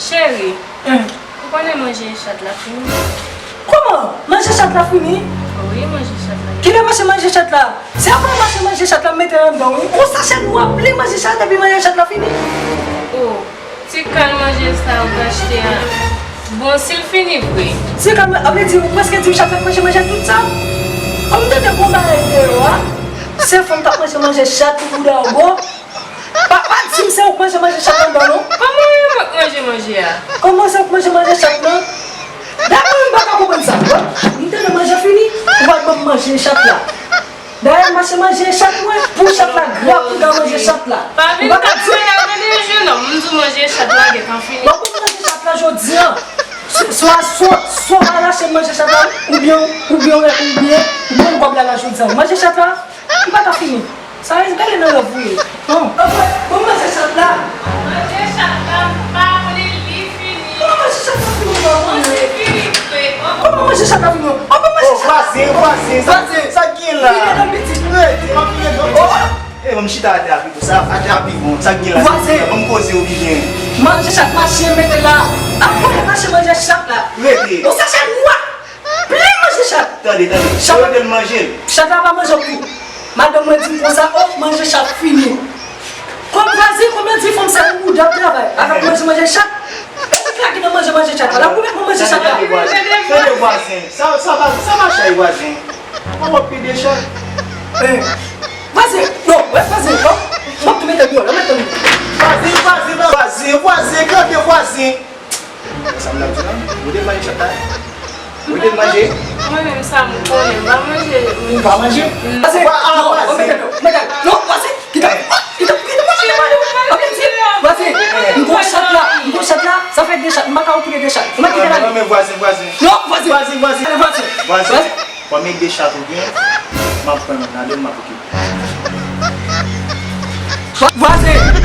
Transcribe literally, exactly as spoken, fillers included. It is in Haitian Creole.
Cheri, ou konnen manje chat la fini? Kòman? Manje chat la fini? Wi, manje chat la. Kilè mache manje chat la? Se apre mache manje chat la m mete l anndan wi. Yon sachè nwa plen manje chat epi manje chat la fini. Oh, ti kal manje sa ou t achte a. Bon, si l fini vre. Ti kal, sa vle di ou prèske di m chat la t manje manje tout sa? Kòm m tande bon bagay deyò a. Se fanm k ap manje manje chat pou bouda w gwo. Pa, pa di m se ou k manje manje chat anndan non. Kòman e mwen k manje manje a? Kòman se ou k manje manje chat lan? Dakò, m pa ka konprann sa. Bon, m tande manje fini, ou pral ban m manje chat la. Dayè, m mache manje chat mwen, pou chat la gra pou m ka manje chat la. Pa vin kap mwen la, tande, jenòm, m di w manje chat la gentan fini. Bon, pou m manje chat la jodi a. Swa, swa, swa w pa lache m manje chat la, oubyen, oubyen, oubyen, oubyen m kòb la la jodi a. Manje chat la. M pa ka fini. Sa vle di gade nan lòv ou ye. Non. Anfèt, bon manje chat la. Manje chat la, m pa vle li fini. Kòman manje chat la fini, ou pa konnen? Bon, si fini vre. Kòman manje chat la fini? Ou pa manje chat la. Oh, vwazen, vwazen, sa, sa k gen la? Vini nan pitit. Rete, m ap vini nan pitit. Eh, ban m chita atè a pi bon. Sa, atè a pi bon. Sa k gen la? Vwazen. Ban m poze w pi byen. Manje chat mache mete la. Ap konnen mache manje chat la. Rete. Yon sachè nwa. Plen manje chat. Tande, tande. Chat la, manje l. Chat la pa manje pou. Madanm mwen di m konsa, oh, manje chat fini. Kòm vwazen, kòm yo di fanm sa, yon bouda ap travay. Avèk manje, manje chat. Epi klake nan manje, manje chat la. L ap remèt mwen manje chat la. Tande, vwazen. Tande, vwazen. Sa, sa va, sa va chay, vwazen. Ou wè pye de chat. Eh. Vwazen, non, wè, vwazen, non. M ap tou mete deyò, non, mete deyò. Vwazen, vwazen, vwazen, vwazen, kanpe, vwazen. Sa m ap di la, ou te manje chat la? Ou te manje? Mwen menm sa m konnen, m pa manje. Ou pa manje? Vwazen, non, vwazen. Mete deyò, mete deyò. Non, vwazen, kite, kite, kite, kite, vwazen, m gon chat la, m gon chat la, sa fè de chat, m pa ka okipe de chat. Ou mèt kite l ale. Non, men vwazen, vwazen. Non, vwazen. Vwazen, vwazen. Vwazen. Vwazen. Vwazen. Kòm e de chat ou gen, m ap pran youn ladan m, m ap okipe. Vwazen!